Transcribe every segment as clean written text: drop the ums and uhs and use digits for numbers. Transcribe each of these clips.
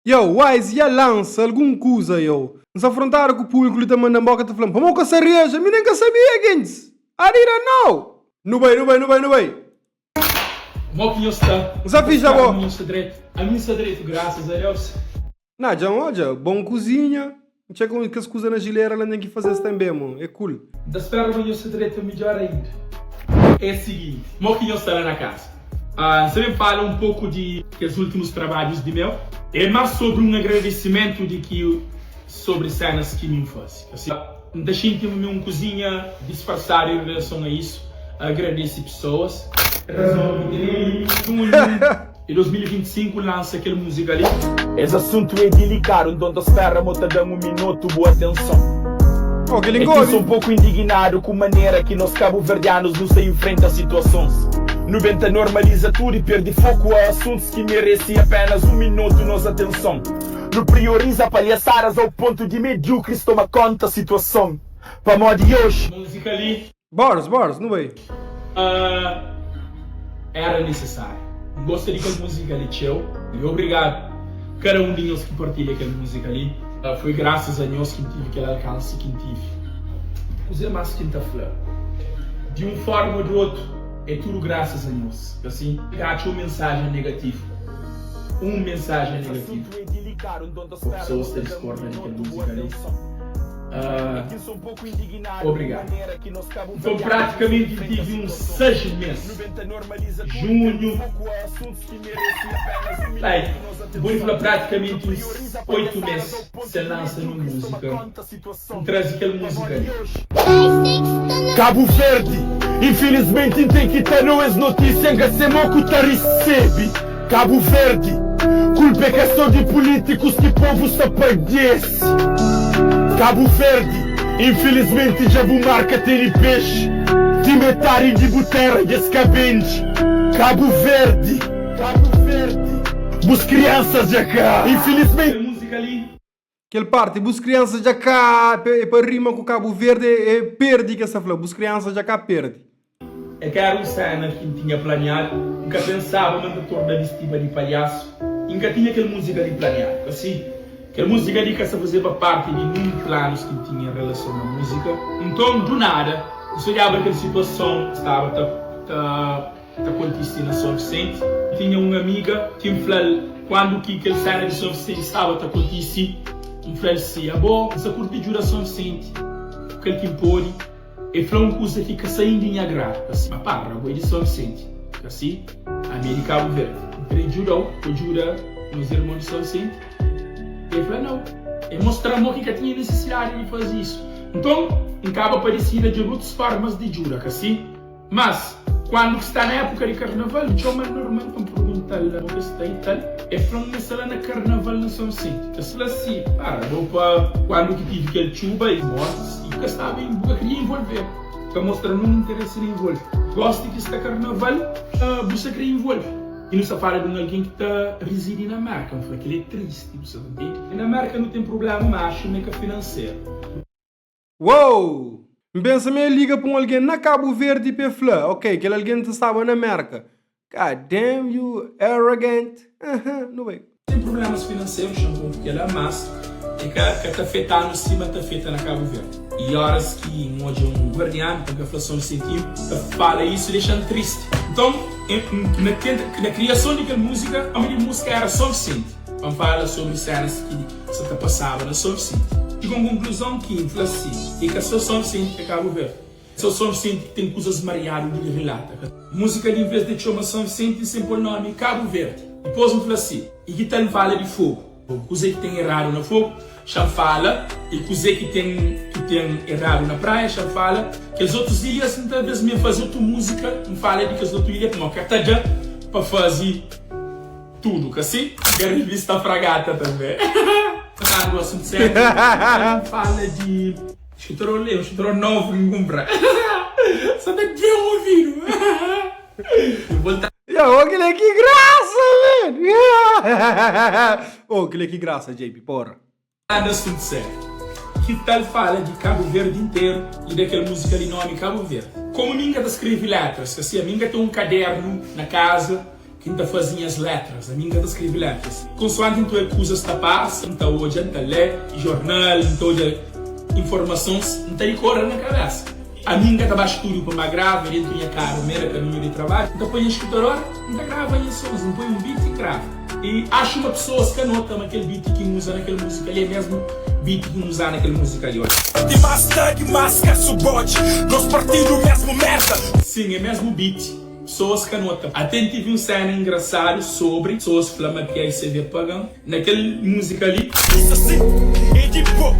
Yo, Wise dja lansa algun kuza yo. N sta afrontadu ku públiku li ta manda-m boka ta fla-m, Pamodi ka sa reaji? Mi nen ka sabia, gentis! I didn't know! Nu bai, nu bai, nu bai, nu bai! Mo ki nhos sta? N sta fixe, abo? Nhos sta dretu? Ami N sta dretu, grasas a Deus. Na, dja N odja. Bon kuzinha. N txeka un kes kuza na jilera la N ten ki faze-s tanbe, mo. É cool. N ta spera ma nhos sta dretu midjor ainda. É siginti, mo ki nhos sta la na kaza? N sta ben fala un poku di kes ultimus trabadjus di meu. É mas sobri un agradesimentu di ki sobri senas ki mi N faze. Asi, N ta xinti ma mi un kuzinha disfarsadu en relason a isu, agradese pesoas. Razon ki tene li, junhu. Di 2025 lansa kel múzika li. Es asuntu é dilikadu, nton ta spera mo ta da-m un minotu bu atenson. Oh, kel É ki N sta un poku indignadu ku manera ki nos kabuverdianus nu sta infrenta situasons. Nu ben ta normaliza tudu i perde foku a asuntus ki merese apenas un minotu nos atenson. Nu prioriza palhasadas au pontu di mediukris toma konta situason. Pamodi oji. Múzika li. Bars, bars, nu bai. Ah, era nisisáriu. N gosta di kel múzika li txeu i obrigadu kada un di nhos ki partilha kel múzika li. Foi grasas a nhos ki N tive kel alkansi ki N tive. Kuzê más ki N ta fla? Di un fórma ô di otu, é tudu grasas a nhos. Asi, N ka atxa un mensajen negativu. Un mensajen negativu. Ô pesoas ta diskorda di kel múzika li. Ah, obrigadu. Nton, pratikamenti N tive uns 6 mês, junhu, ai, N pode fla pratikamenti uns 8 mês sen lansa nun múzika. N traze kel múzika li. Kabu Verdi, infilismenti N ten ki ta dau es notisia N ka se mo ku ta risebi Kabu Verdi, kulpa é ka so di pulitikus ki povu sta padesi Kabu Verdi, infilismenti dja bu mar ka tene pexi Ti metadi di bu tera dja es ka bendi Kabu Verdi, Kabu Verdi, bus kriansas dja ka Infilismenti. Kel múzika li. Kel parti bus kriansa dja ka é pa rima ku Kabu Verdi é perdi ke sta fla bus kriansa dja ka perdi. É ka éra un séna ki N tinha planiadu. N ka pensaba ma N ta torna bistiba di palhasu i N ka tinha kel múzika li planiadu. Asi, kel múzika li ka sta fazeba párti di nun planus ki N tinha en relason na múzika. Nton, du nada, N sta odjaba kel situason staba ta ta. Ta kontise na Son Visenti. Tinha un amiga ki N fla-l kuandu ki kel sena di Son Visenti staba ta kontise, N fla-l si, Abo, N sa kurti djuda Son Visenti ku kel ki N pode. E fla un kuza ki ka sai di nha agradu, ka si, Ma para, abo é di Son Visenti, ka si? Ami é di Kabu Verdi. N kre djuda-u pa djuda nos irmon di Son Visenti. E fla nau. E mostra-m mo ki ka tinha nisisidadi di faze isu. Nton, N kaba pa disidi djobe otus formas di djuda, ka si? Mas, kuandu ki sta na épuka di karnaval, N txoma-l normal pa N purgunta-l mo ki sta i tal. E fla-m ma e sta la na karnaval na Son Visenti. Es fla si, Para, bo pa kuandu ki tivi kel txuba i mortis i ka staba i bu ka kria involve, ka mostra nun interesi na involve. Gosi ki sta karnaval, bu sta kria involve. I nu sta fala di un algen ki ta rizidi na Merka. N fla, kel-li é tristi, bu sta ta ntende? Na Merka nu ten prubléma maxu, ma é ka finanseru. Wow! N pensa ma el liga pa un algen na Kabu Verdi pa el fla, ok, kel algen ta staba na Merka. God damn you, arrogant. Aham, nu bai. Ten prublémas finanseru, xa-m konta kel-la, mas e ka ka ta afeta-nu sima ta afeta na Kabu Verdi. I óras ki N odja un guardianu, pa N ka fla son Visentinhu, ta fala isu, dexa-m tristi. Nton, na na kriason di kel múzika, nómi di múzika éra Son Visenti, pa N fala sobri sénas ki sa ta pasaba na Son Visenti. Txiga un konkluzon ki N fla si, e ka so Son Visenti ki é Kabu Verdi, so Son Visenti ki ten kuzas mariadu di rilata. Ka múzika li nvês de txoma Son Visenti N sen pô-l nomi Kabu Verdi. Dipôs N fla si, i ki tal N fala di Fogu? Kuzê ki ten eradu na Fogu? Xa N fala. I kuzê ki ten ki ten eradu na Praia? Xa N fala. Kes otus ilhas N talvês mi N faze otu múzika N fala di kes otu ilha pamodi ka ta da pa faze. Tudo ka si? Ke revista Fragata tambe. Tocando o assunto sério, N fala di escritor lê, um escritor novo ki N cumpra. Só ta due um ouvido. Volta. Ya, oh, kel-li ki graça, man! Oh, kel-li ki graça, JP, porra. Nada assunto sério. Ki tal fala di Cabo Verde inteiro e da kel música li nome Cabo Verde. Como mi nka ta screve letras, ka si ami nka ten um caderno na casa. Ki N ta faze nhas letras. Ami N ka ta skrebe letras. Konsoanti N ta oja kuzas ta pasa, N ta odja, N ta lé jornal, N ta odja informasons, N ta dikora na kabesa. Ami N ka ta ba stúdiu pa N ba grava dentu nha karu mé na kaminhu di trabadju. N ta poi nha skutador, N ta grava nhas sons, N poi un beat i N grava. I axu ma pesoas ka nota ma kel beat ki N uza na kel múzika li é mesmu beat ki N uza na kel múzika li. Dimas ta dimas ka su bodji. Nos partidu mesmu merda. Sim, é mesmu beat. Pessoas ka nota. Até N tive un sena engraçado sobre pessoas fla ma PICV paga-m na kel música li. Isso assim é di bo.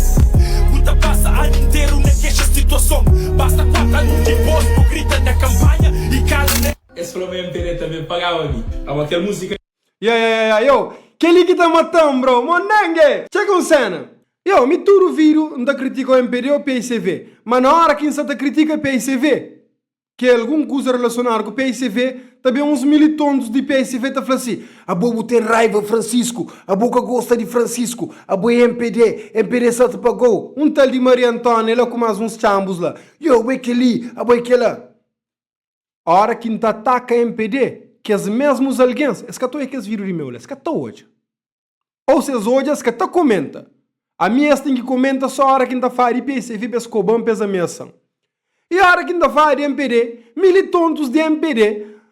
Bu ta pasa anu interu na kexa situason. Basta 4 anu dipos bu grita na kampanha i kala na. Es fla ma MPD tanbe pagaba mi pamodi kel música. Ya ya ya ya yo Kel-li ki ta mata-m bro Mondange! Txeka un sena Yo mi tudu vídiu N ta kritika o MPD o PICV Ma na óra ki N sa ta kritika PICV Ki é algun kuza relasionadu ku PICV, ta ben uns militontus di PICV ta fla si, Abo bu ten raiva Francisco, abo ka gosta di Francisco, abo é MPD, MPD sa ta pagou. Un tal di Maria Antónia la ku más uns txambus la, Yo, abo é kel-li, abo é kel-la. Óra ki N ta ataka MPD, kes mesmus algens, es ka ta odja kes vídiu di meu la, es ka ta odja. Ou si es odja es ka ta komenta. Ami es ten ki komenta so ora ki N ta fala di PSV pa es koba-m pa es ameasa-m. I ora ki N ta fala di mpd, militontus di mpd,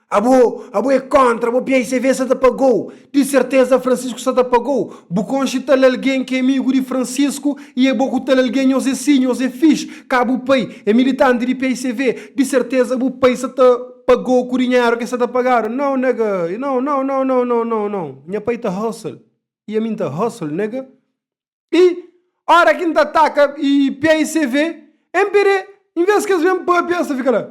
abo, abo é kontra, abo PSV sa ta pagou, di serteza Francisco sa ta pagou, bu konxe tal algen ki é amigu di Francisco i é bo ku tal algen nhos é si, nhos é fix, ka bu pai é militanti di PSV, di serteza bu pai sa ta. Pagou ku dinheru ki sa ta pagadu Não nigga Não não não não não não não Nha pai ta hustle E ami nta hustle nigga E ora ki nta ataka e PICV MPD Em vez ki es ben papia es ta fika la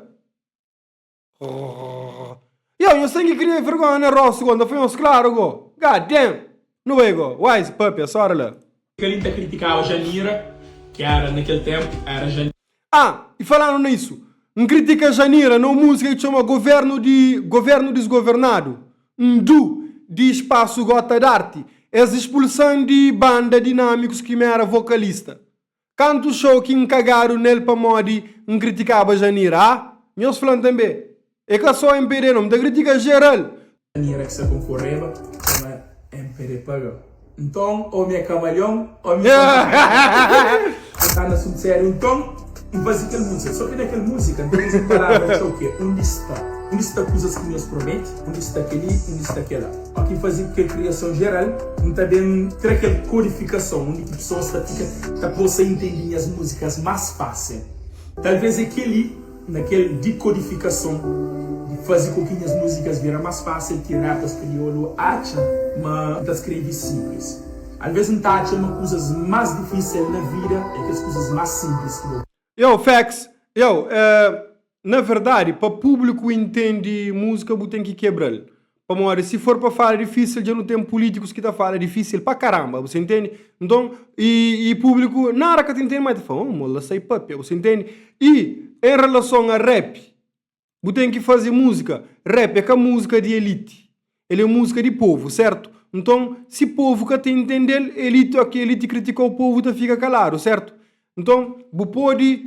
Yo nhos ten ki kria vergonha na rostu go Nta fla nhos klaru go God damn Nu bai go Wise papia sora la. Kel-li ta kritikaba Janira, ki éra na kel ténpu éra Janira. Ah, i falando nisso, N kritika Janira na un múzika ki txoma Governu di Governu Disgovernadu, Ndu, di Espaço Gota d'Arte. Es expulsan di banda Dinâmicos ki mi éra vokalista. Kantu show ki N kagadu nel pamodi N kritikaba Janira, ah? Nhos fla-m tanbe. É ka só mpd no, N ta kritika geral. Manera ki sta konkoreba ma mpd paga. Nton o mi é kamalion o mi é kamalion. N ta na asuntu sériu nton N faze kel múzika. Só ki na kel múzika N ta uza un palavra txeu ki é undi sta. Undi sta kuzas ki nhos promete, undi sta kel-li, undi sta kel-la. Ó ki N faze kel kriason jeral N ta ben tra kel kodifikason undi ki pesoas ta fika ta posa intende nhas múzikas más fásil. Talvês é kel-li. Na kel dikodifikason di faze ku ki nhas múzikas bira más fásil ki rappers kriolu atxa ma N ta skrebe sinplis. Alvês N ta atxa ma kuzas más difísil na vida é kes kuzas más sinplis ki bo. Yo, facts, yo, na verdadi pa públiku intendi múzika bu ten ki kebra-l. Pamodi si for pa fala difísil dja nu ten pulítikus ki ta fala difísil pa karamba, bu sa intende? Nton, i i públiku nada ka ta intende ma el ta fla, oh, mo la sai papia, bu sa intende? I en relason a rap, bu ten ki faze múzika, rap é ka múzika di elite, el é múzika di povu, sertu? Nton, si povu ka ta intende-l, elite, ok, elite kritika-u, povu ta fika kaladu, sertu? Nton, bu pode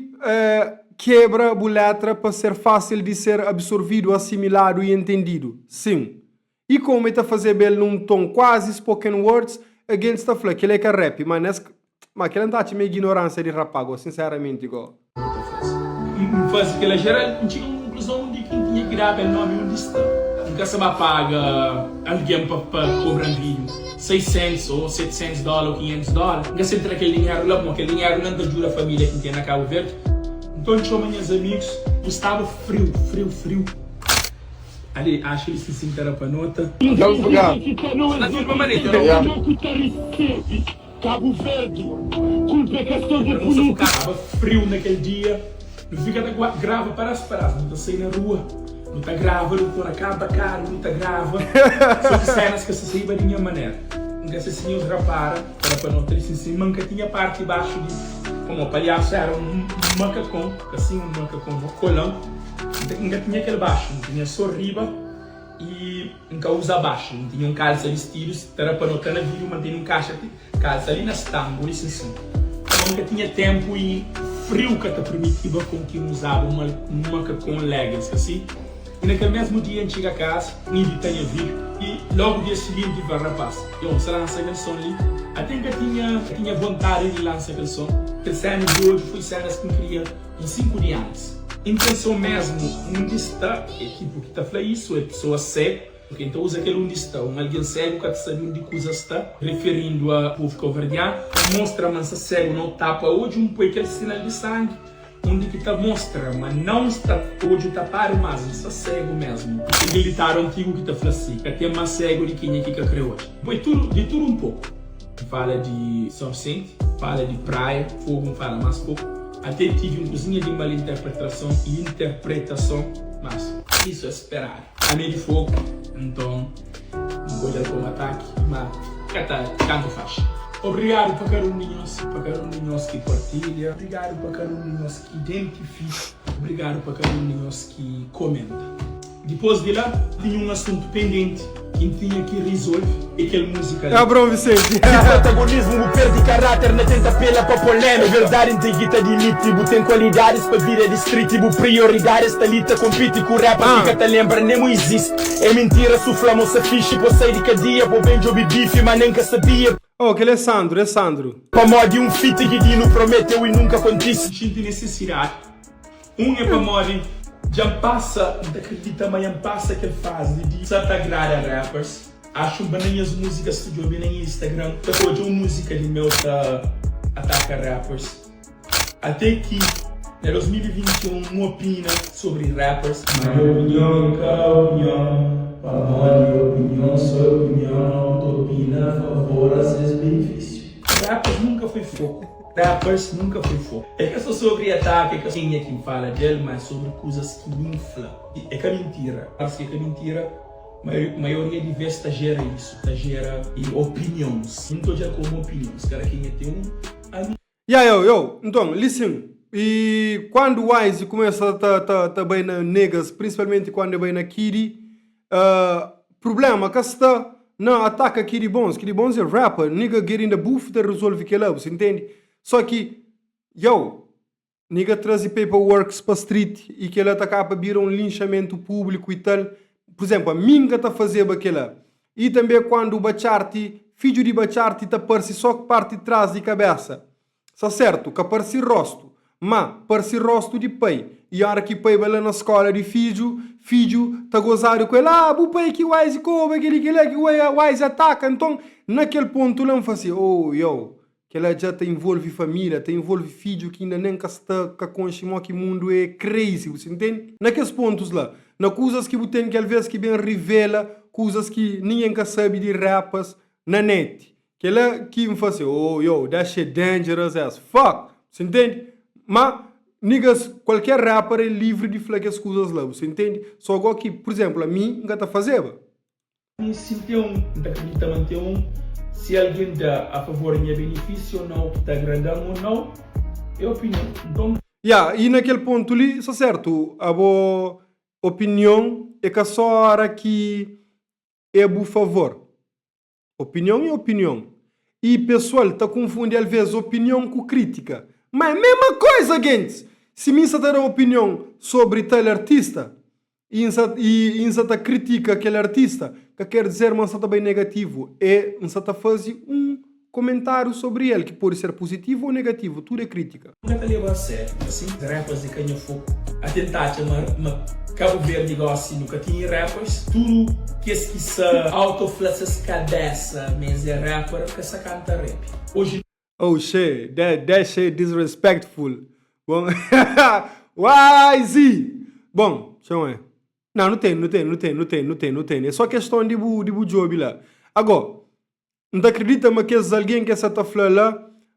kebra bu letra pa ser fásil di ser absorvidu, asimiladu i entendidu? Sin. I komu e ta fazeba el na un ton kuazi spoken words, agentis ta fla, kel-la é ka rap, má nes má kel-la N ta atxa ma é ignoránsia di rapá go, sinseramenti go. N faze kel-la jeral, N txiga un konkluzon undi ki N tinha ki daba el nomi undi sta. N ka sa ba paga algen pa kobra-m vídiu. 600 ou 700 dóla ou 500 dóla, N ka sabe tra kel dinheru la, pamodi kel dinheru la N ta djuda família ki N ten na Kabu Verdi. Nton N txoma nhas amigus, nu staba friu, friu, friu. Ali, axu li si sin ta da pa nota. Na filma manenti, Staba friu na kel dia, nu fika ta grava padas padas, nu ta sai na rua, nu ta grava, nu torna kaba karu, nu ta grava. So ki senas ka sa saiba di nha manera. N ka sa si nhos rapara, ta da pa nota di sin sin, ma N ka tinha parti baxu di, pamodi palhasu era un makakon, ka sin un makakon, ma kolan, N ka tinha kel baxu, N tinha so riba. I N ka uza baxu, N tinha un kalsa bistidu, ta da pa nota na vídiu ma N tene un kaxa di kalsa li na stangu li sinsin. Pamodi N ka tinha ténpu i friu ka ta pirmitiba kon ki N uzaba un makakon leggings asi. I na kel mésmu dia N txiga kaza, N idita nha vídiu. I logu dia siginti fla rapas, Yo, N sta lansa kel son li. Ate N ka tinha tinha vontadi di lansa kel son. Kel sena di oji foi senas ki N kria un 5 dia antis. Intenson mesmu undi sta é tipu ki ta fla isu é pesoa segu, purki N ta uza kel undi sta. Un algen segu ka ta sabe undi kuza sta, riferindu a povu kauverdianu. Pa mostra ma N sta segu nau tapa odju N poi kel sinal di sangi. Undi ki ta mostra ma não sta odju tapadu mas N sta segu mesmu. Ten kel ditadu antigu ki ta fla si, ka ten mas segu di kenha ki ka kre odja. Poi tudu, di tudu un poku. N fala di São Vicente, N fala di Praia, Fogo N fala mas poku. Ate tive un kuzinha di mal interpretrason i interpretason, mas isu é speradu. Ami é di Fogo, nton N ka odja-l komu ataki, ma ka ta tantu faxi. Obrigadu pa kada un di nhos, pa kada un di nhos ki partilha, obrigadu pa kada un di nhos ki identifika, obrigadu pa kada un di nhos ki komenta. Dipôs di la, tinha un asuntu pendenti ki N tinha ki rizolve, é kel múzika li. Abraão Vicente. Di protagonismu bu perdi karáter na tenta apela pa polémika Verdadi N ten ki ta dimiti Bu ten kualidadis pa vida di street Bu prioridadi sta li ta konpiti ku rappers ki ka ta lenbra nen mu izisti É mintira su fla mo sa fixi Po sai di kadia po ben djobi bifi Ma nen ka sabia Oh, kel é Sandro, é Sandro. Pamodi un feat ki Dino prometeu i nunka kontise. N xinti nesesidadi Un é pamodi dja N pasa, N ta kridita ma dja N pasa kel fazi di sa ta agrada rappers. Axu ma na nhas múzikas, si tu djobe na nha Instagram, ta odja un múzika di meu ta ataka rappers. Até ki na 2021 N opina sobri rappers. Ma nha opinion é ka opinion, pamodi opinion só é opinion, ku ta opina a favor a ses benefísiu. Rappers nunka foi foku. Rappers nunka foi foku. É ka so sobri ataki, é ka kenha ki N fala del, ma é sobri kuzas ki mi N fla. É ka mintira. Parsi ki é ka mintira, maioria di vez ta jera isu, ta jera opinions. Mi N ta odja-l komu opinions, kada kenha ten un, ami. Ya yo yo, nton, listen, i kuandu Wise kumesa ta ta ta bai na niggas, principalmente kuandu e bai na Kiddie, Problema ka sta na ataka Kidy Bonz, Kidy Bonz é rapper, nigga get in the booth ta resolve kela, bu sa intende? Só ki, yo, nigga traze paperworks pa street i kela ta kaba pa bira un linxamentu públiku i tal, por exemplo, ami nka ta fazeba kela. I tanbe kuandu Batxarti, fidju di Batxarti ta parse só parti tras di kabesa, Sta sertu, ka parsi rostu, ma parsi rostu di pai. I ora ki pai bai la na skola di fidju, fidju ta gozadu ku el, Ah, bu pai ki wise koba, keli kela ki wise ataka. Nton, na kel pontu la, N fla si, Oh, yo, kela dja ta involvi familia, ta involvi fidju ki inda nen ka sta ka konxe mo ki mundu é crazy, bu sa intende? Na kes pontus la, na kuzas ki bu ten ki alvês ki ben rivela kuzas ki ningen ka sabe di rappers na net, Kela ki N fase, oh yo, that shit dangerous as fuck, bu sa intende? Ma niggas, kualker rapper é livri di fla kes kuzas la, bu sa intende? So go ki, pur izemplu, ami N ka ta fazeba. Mi si N ten un, N ta kridita ma N ten un, si algen da a favor di nha benefisiu ou nau, ki ta agrada-m ou nau, é opinion. Nton. Ya, i na kel pontu li, sta sertu, abo opinion é ka so ora ki é bu favor. Opinion é opinion. I pesoal ta kunfundi alvês opinion ku krítika. Ma é mema koiza, gentis! Si mi N sa ta da opinion sobri tal artista i N sa i N sa ta kritika kel artista, ka ker dizer ma N sa ta bai negativu. É N sa ta faze un komentáriu sobri el ki pode ser puzitivu ô negativu. Tudu é krítika. N ka ta leba a sériu asi rappers di ka nha foku a tenta atxa ma ma Cabo Verde gosi nu ka tini rappers tudu kes ki sa auto fla ses kabesa ma es é rapper ka sa kanta rap oji. Oh shit, that that shit disrespectful. Bom, YZ. Bom, txeu é. Não, não tem, não tem, não tem, não tem, não tem, não tem. É só questão de bu, de bu job lá. Agora, N ta kridita ma kes algen ki es sa ta fla la,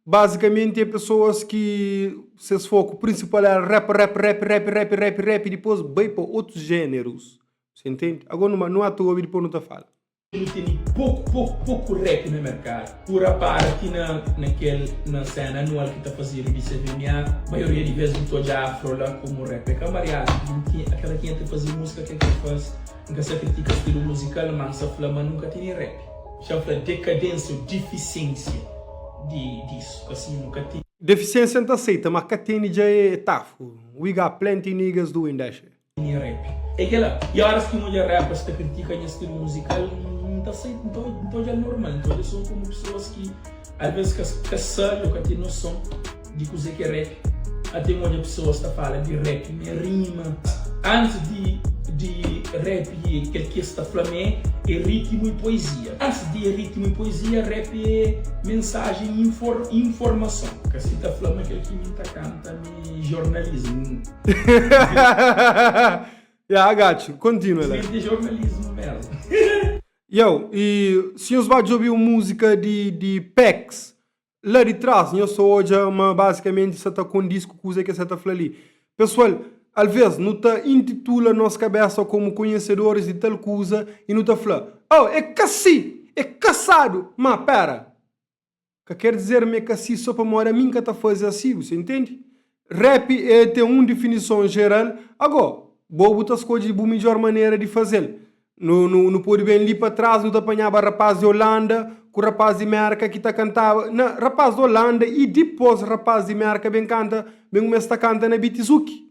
bazikamenti é pesoas ki ses foku prinsipal éra rap, rap, rap, rap, rap, rap, rap i dipôs bai pa otus jénerus. Você entende? Agora nu nu ata obi dipôs nu ta fala. Nu tene poku, poku, poku rap na merkadu. Bu rapara ti na na kel na sena anual ki ta fazedu di CVMA, maioria di bes bu ta odja afro la komu rap. É ka mariadu, akela kenha ta faze musika ke ke faze. N ka sa kritika stilu muzikal, ma N sa fla ma nu ka tene rap. Xa fla dekadênsia ou difisiênsia di disso, kasi nu ka tene. Defisiênsia N ta aceita, ma ka tene dja é tafu. We got plenty niggas doing that shit. Tene rap. É kela. I óras ki N odja rappers ta kritika nha stilu muzikal, N ta sai, N ta odja-l normal. N ta odja so komu pesoas ki alvês ka ka sabe ô ka ten noson di kuzê ki é rap. Até N odja pesoas ta fala di rap ma é rima. Antis di di rap é kel ki es ta fla ma é, é rítimu i poezia. Antis di é rítimu i poezia, rap é mensajen i informason. Ka si ta fla ma kel ki mi N ta kanta ma é jornalismu. Ya, I got you. Continua lá. De jornalismo mesmo. Yo, e se nhos ba djobe un múzika di, di Pex, lá di trás, nhos ta odja ma bazikamenti sa ta kondiz ku kuza ki sa ta fla li. Pesoal, alvês nu ta intitula nos kabésa komu konhesedoris di tal kuza i nu ta fla, Oh, é ka si! É kasadu! Má, pera! Ka ker dizer ma é ka si so pamodi ami N ka ta faze asi, bu sa intende? Rap é ten un difinison jeral, ago, bo bu ta skodje bu midjor manera di faze-l. Nu, nu, nu pode ben li pa tras nu ta panhaba rapaz di Olanda ku rapaz di Merka ki ta kantaba, na, rapaz di Olanda i dipos rapaz di Merka ben kanta, ben kumesa ta kanta na Bitizuki.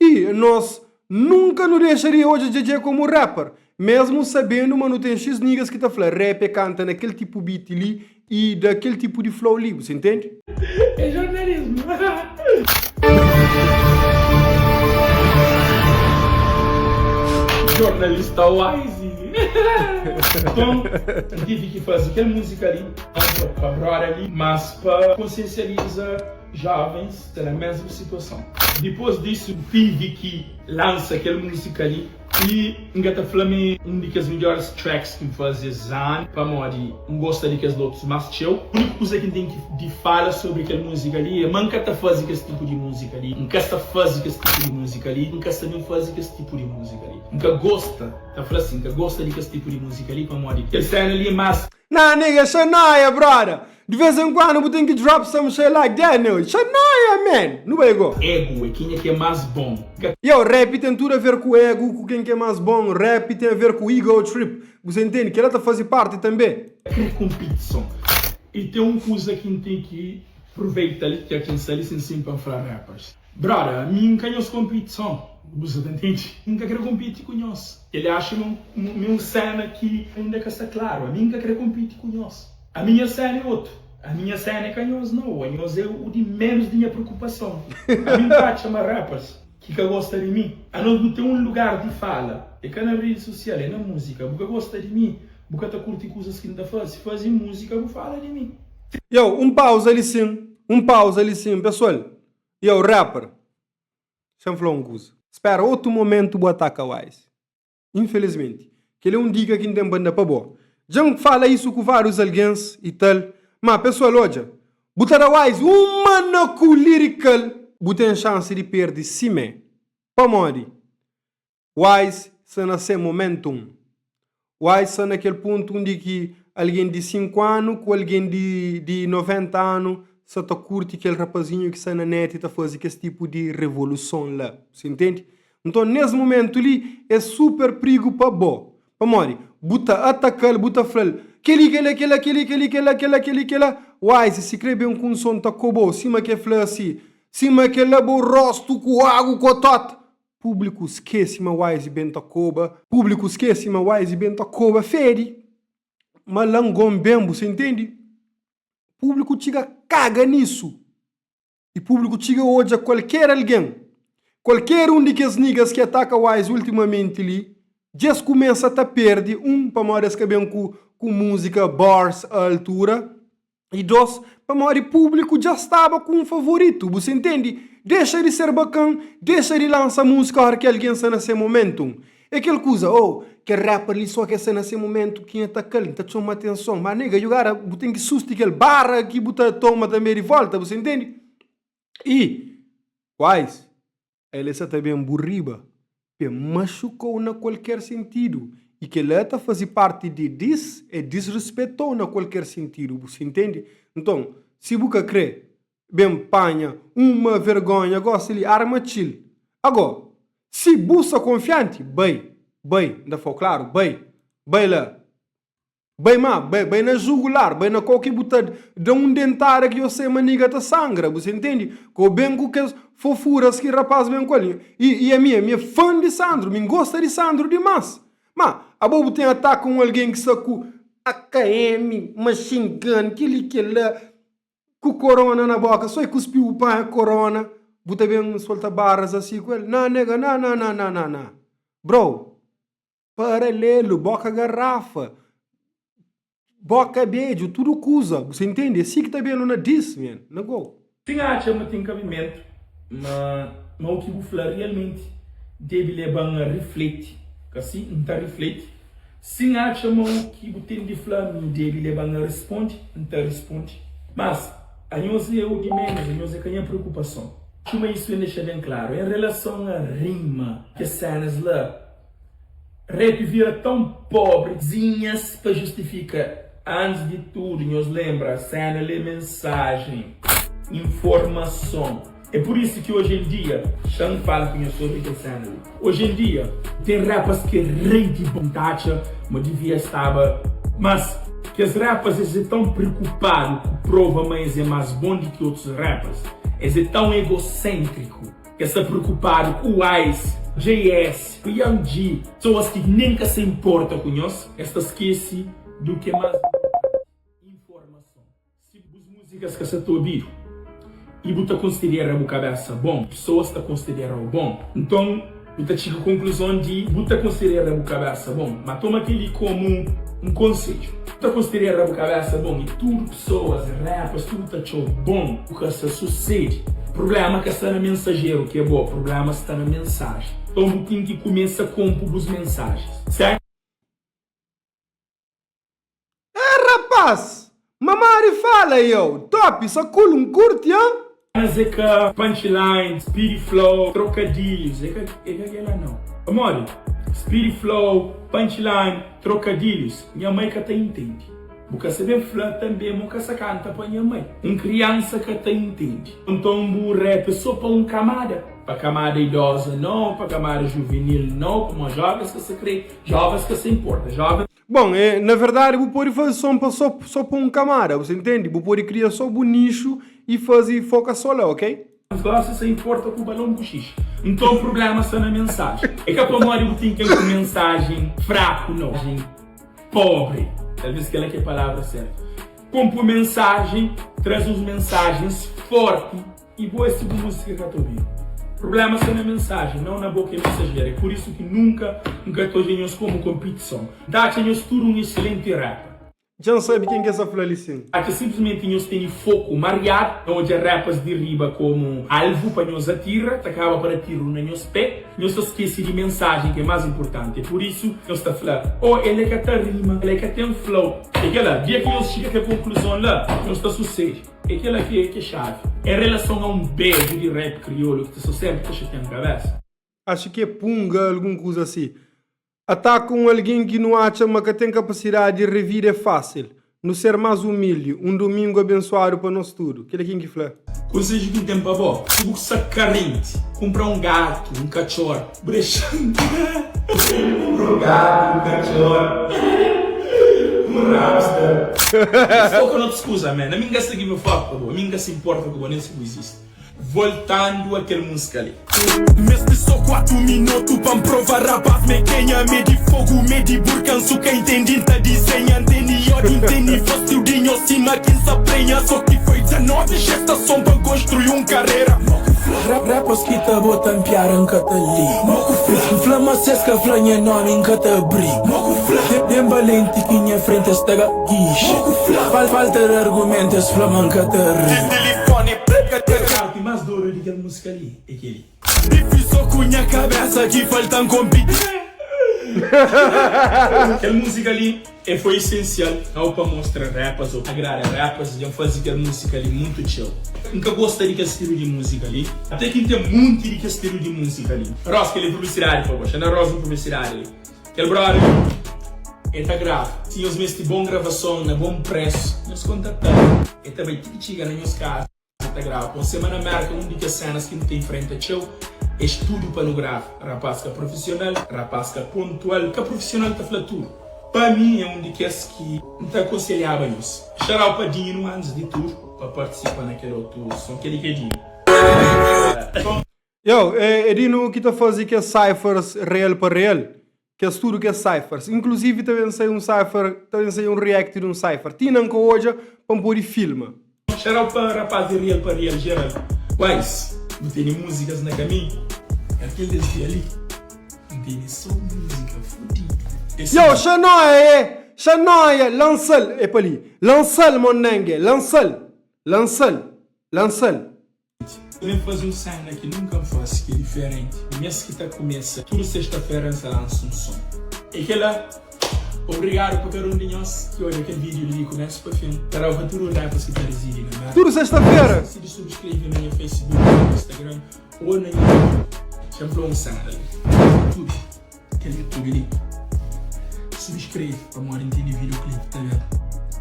I nos nunka nu dexa di odja Djedje komu rapper, mesmu sabendu ma nu ten xis niggas ki ta fla rap é kanta na kel tipu beat li i da kel tipu di flow li, bu sa intendi? É jornalismo. Jornalista wise. Nton, N tive ki faze kel múzika li, não pa brother li, mas pa konsiensializa Jovens sta na mesmu situason. Dipôs disu, N tive ki lansa kel múzika li i N ka ta fla ma é un di kes midjóris tracks ki N faze es anu, pamodi N gosta di kes otus más txeu. Úniku kuza ki N ten ki di fala sobri kel múzika li é ma N ka ta faze kes tipu di múzika li, N ka sta faze kes tipu di múzika li, N ka sta ben faze kes tipu di múzika li. N ka gosta, ta fla si, N ka gosta di kes tipu di múzika li pamodi kel séna li é más. Nah nigga, xa noia broda. De vez em quando bu ten ki drop some shit like that nigga. Xa noia man. Nu bai go. Ego é kenha ki é más bom. Ka. Yo, rap ten tudu a ver ku ego, ku ken ki é más bom. Rap ten a ver ku ego trip. Bu sa intende? Kela ta faze parti tanbe. Kre kompitison. I ten un kuza ki N ten ki pruveita li, ki ki N sta li sin sin pa N fla rappers. Brother, ami N ka nhos kompitison. Bu sa ta intende? N ka kre kompiti ku nhos. El axa ma mi un sena ki inda ka sta klaru. Ami N ka kre konpiti ku nhos. Ami nha sena é otu. Ami nha sena é ka nhos nau. Anhos é u di menus di nha preokupason. Ami N ta atxa ma rappers ki ka gosta di mi, anos nu ten un lugar di fala. É ka na redi sosial, é na múzika. Bu ka gosta di mi, bu ka ta kurti kuzas ki N ta faze, faze múzika bu fala di mi. Yow, un pauza li sin, un pauza li sin, pesoal. Yow, rapper. Xa-m fla un kuza. Spera otu momentu bu ataka Wise. Infelizmenti, kel é un dika ki N ten pa N da pa bo. Dja N fala isu ku várius algens i tal, má pesoal odja, bu ta da Wise uma na ku lirical, bu ten xansi di perde simé. Pamodi? Wise sta na se momentum. Wise sta na kel pontu undi ki algen di 5 anu ku algen di di 90 anu sa ta kurti kel rapazinhu ki sta na net ta faze kes tipu di revoluson la. Bu intende? Nton nes mumentu li é super prigu pa bo. Pamodi? Bu ta ataka-l, bu ta fla-l, Kel-li, kel-la, kel-la, kel-li, kel-li, kel-la, kel-la, kel-li, kel-la. Wise si kre ben ku un son ta koba-u sima ke fla si, sima ke laba-u rostu ku agu kotóta. Públiku skese ma Wise ben ta koba. Públiku skese ma Wise ben ta koba fedi ma langon ben, bu sa intendi? Públiku txiga kaga nisu i públiku txiga odja kualker algen, kualker un di kes niggas ki ataka Wise ultimamenti li, dja es kumesa ta perde, un pamodi es ka ben ku ku múzika bars a altura, I dos, pamodi públiku dja staba ku un favoritu, bu sa intende? Dexa di ser bakan, dexa di lansa múzika óra ki algen sta na se momentu. É kel kuza, oh, kel rapper li só ke sta na se momentu ki N ataka-l, N ta txoma atenson. Ma nigga, you gotta, bu ten ki susti kel bara ki bu ta toma tanbe di volta, bu sa intende? I, wise. El e sa ta ben bu riba p'e machuka-u na kualker sentidu i kel-la ta faze parti di dis e disrispeta-u na kualker sentidu, bu sa intende? Nton, si bu ka kre ben panha uma vergonha gosi li, arma txil. Ago, si bu sa konfianti, bai, bai, N ta fla-u klaru, bai, bai la. Bai ma, bai, bai na jugular, bai na kau ki bu ta da un dentada ki yo sai ma niga ta sangra, bu sa intendi? Kau ben ku kes. fofuras ki rapaz ben ku el. I i ami, ami é fã di Sandro, mi n'gosta di Sandro dimás. Ma, abo bu ten ataka un algen ki sta ku AKM, machine gun, kel-li kel-la, ku korona na boka, so e kuspiu bu panha korona, bu ta ben solta baras asi ku el? Na nega, na na na na na na. Bro, paralelu, boka garrafa, boka bedju, tudu kuza, bu sa intende? É si ki ta benu na diss, man, na go. Sin atxa ma ten kabimentu, ma ma u ki bu fla rialmenti debe leba-m a rifleti, ka si? N ta rifleti. Sin atxa ma u ki bu ten di fla mi debe leba-m a risponde, N ta risponde. Mas, anhos é u di ménus, anhos é ka nha preokupason. Suma isu N dexa ben klaru, en relason a rima, kes sénas la, Rap vira tão pobre. Zinhas pa justifika. Antes di tudo nhos lembra sena lê mensagem, informason. É por isso ki hoje em dia Xan fala ku nhos sobre kel sena li. Hoje em dia tem rappers ki é rei di bom ta atxa ma divia staba mas kes rappers es é tão preocupado ku prova ma es é mas bom di ki otus rappers es é tão egocêntrico. Es sta preokupadu ku Wise, JS, ku Young G, pesoas ki nen ka sa inporta ku nhos. Es ta skese du ki é más inportanti, informason. Si bus múzikas ka sa ta obidu i bu ta konsidera bu kabésa bon, pesoas ta konsidera-u bon, nton bu ta txiga konkluzon di bu ta konsidera bu kabésa bon. Má toma kel-li kómu un konsedju. Bu ta konsidera bu kabésa bon i tudu Pesoas, rappers, tudu ta txeu bom ku ka sa susedi. Problema ka sta na mensajeru ki é bo, problema sta na mensajen. Nton bu ten ki kumesa konpu bus mensajens. Certo? Eh rapaz! Mamari fala yo! Top! Sa cool N curti han! Mas é ka punchline, speedy flow, trocadilhos, é ka é ka kela não. Pamodi? Speedy flow, punchline, trocadilhos, nha mai ka ta intende. Bu ka sa ben fla tanbe mo ka sa kanta pa nha mai. Un kriansa ka ta intende. Nton bu rap é so pa un kamada? Pa kamada idosa no, pa kamada juvenil no, pamo jovens ka sa kre, jovens ka sa importa, jovens. Bon, é, na verdadi bu pode faze son pa so, so pa un kamada, bu sa intende? Bu pode kria so bu nixu i faze foka so la, ok? Gosi sa importa ku balon ku xixi. Nton prublema sta na mensajen. É ka pamodi bu ten kel ku mensajen fraku no. Pobre, talvez kela ki é palavra sertu. Konpo mensajen, traze uns mensajens forti i bo é si bu musika ka ta obidu. Prublema sta na mensajen, nau na bo ki é mensajeru. É pur isu ki nunka N ka ta odja nhos komu konpitison. N ta atxa nhos tudu un eselenti rapper. Dja N sabe ken ki es sa fla li sin. Atxa simplesmenti nhos teni foku mariadu na odja rappers di riba komu alvu pa nhos atira, ta kaba pa da tiru na nhos pe. Nhos ta skese di mensajen ki é más inportanti. É pur isu nhos ta fla, Oh, el é ka ta rima, el é ka ten flow. É kel-la. Dia ki nhos txiga kel konkluzon la, nhos ta susede. É kel-la ki é xavi. En relason a un beju di rap kriolu ki ta sta sénpri ta xatia-m kabésa. Axu ki é punga, algun kuza si. Ataka un algen ki nu atxa ma ka ten kapasidadi di revida é fásil. Nu ser más umildi. Un dumingu abensuadu pa nos tudu. Kel-li ken ki fla? Konsedju ki N ten pa bo, si bu sta karenti, kunpra un gatu, un katxor, bu dexa-m Kunpra un gatu, un katxor, un hamster. Foka na otus kuza, man. Ami N ka sta give a fuck pa bo. Ami N ka se inporta ku bo, nen si bu izisti. Voltandu a kel múzika li. Meste so 4 minotu pa N prova rapaz m'é kenha M'é di fogu, m'é di burkan, su ka intendi N ta dizenha N teni ódiu, N teni fastiu di nho sima ki N sa prenha So ki foi 19 gestason pa N konstrui un karera Rappers ki ta bota-m piada N ka ta liga N fla ma si es ka fla nha nomi N ka ta briga Den balenti ki nha frenti es ta gixi Falta di argumentu es fla ma N ka ta rima. Parti más dodu di kel múzika li é kel-li. Bifi so ku nha kabesa ki falta-m konpiti. Kel múzika li é foi isensial nau pa mostra rappers ou agrada rappers, dja N faze kel múzika li mutu txeu. N ka gosta di kel stilu di múzika li, até ki N ten munti di kel stilu di múzika li. Ross, kel é publisidadi pa bo, xa na Ross un publisidadi li. Kel brother li e ta grava. Si nhos meste bon gravason na bon presu, nhos kontakta-l. E ta bai ti ki txiga na nhos kaza e ta grava. Pa un semana Merka un di kes senas ki nu ta infrenta txeu é studiu pa nu grava. Rapaz ka profisional, rapaz ka pontual. Ka profisional ta fla tudu. Pa mi é un di kes ki N ta akonselhaba nhos. Xarau pa Dino antis di tudu pa partisipa na kel otu son. Kel-li ki é Dino. Yo, é Dino ki ta faze kes cyphers real pa real, kes tudu kes cyphers. Inclusive ta ben sai un cypher, ta ben sai un react di un cypher. Ti na N ka odja pa N pode filma. Shout out pa rapaz di real pa real geral. Wise, nu teni músicas na caminho, aquel des dia li N teni só música fudido. É Yo, si. Xanoia é, Xanoia, lansa-l, é pa li, lansa-l, monengue, lansa-l, lansa-l, lansa-l. N ben faze un sena ki nunka N faze, ki é diferenti. Mês ki ta kumesa, tudu sexta-fera N ta lansa un son. É kel-la. Obrigadu pa kada un di nhos ki odja kel vídiu li di kumesu pa fin. Ta da pa tudu rappers ki ta rizidi na Merka. Tudu sexta-fera. Ka skese di subskreve na nha Facebook, na nha Instagram ô na nha YouTube. Xa N fla un sena li. YouTube, kel YouTube li. Subskreve pamodi N tene videoclip ta ben.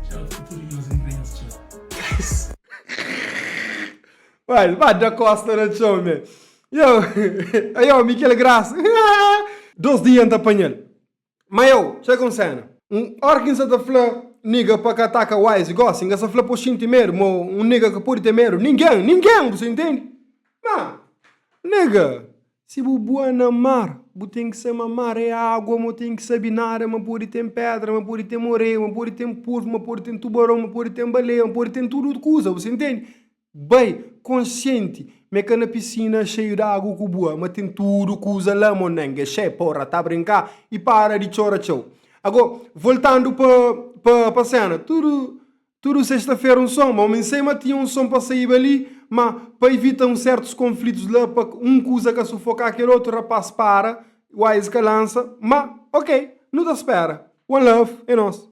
Txau pa tudu nhos, N kre nhos txeu. Guys. Vai, vai da costa na txon, me. Yo, ayo, Miquel Graça. Dos dia N ta panha-l. Ma yo, txeka un sena. Un ora ki N sa ta fla nigga pa ka ataka Wise gosi, N ka sa fla pa bu xinti medu, ma un nigga ka pode ten medu. Ningen, ningen, bu sa intende? Ma, nigga, Si bu bua na mar, bu ten ki sabe ma mar é agua, ma bu ten ki sabe nada, ma pode ten pedra, ma pode ten moreia, ma pode ten pulfu, ma pode ten tubaron, ma pode ten baleia, ma pode ten tudu kuza, bu sa intende? Bai konsienti ma é ka na pisina xeiu di agu ku bua, ma ten tudu kuza la, monengue, xei, porra, ta brinka i para di txora txeu. Ago, voltandu pa pa pa sena, tudu Tudu sexta-fera un son, ma omi nsei ma tinha un son pa saíba li, ma pa ivita uns sertus konflitus la pa un kuza ka sufoká kel otu, rapaz para, Wise ka lansa, ma ok, nu ta spera. One love, é nos.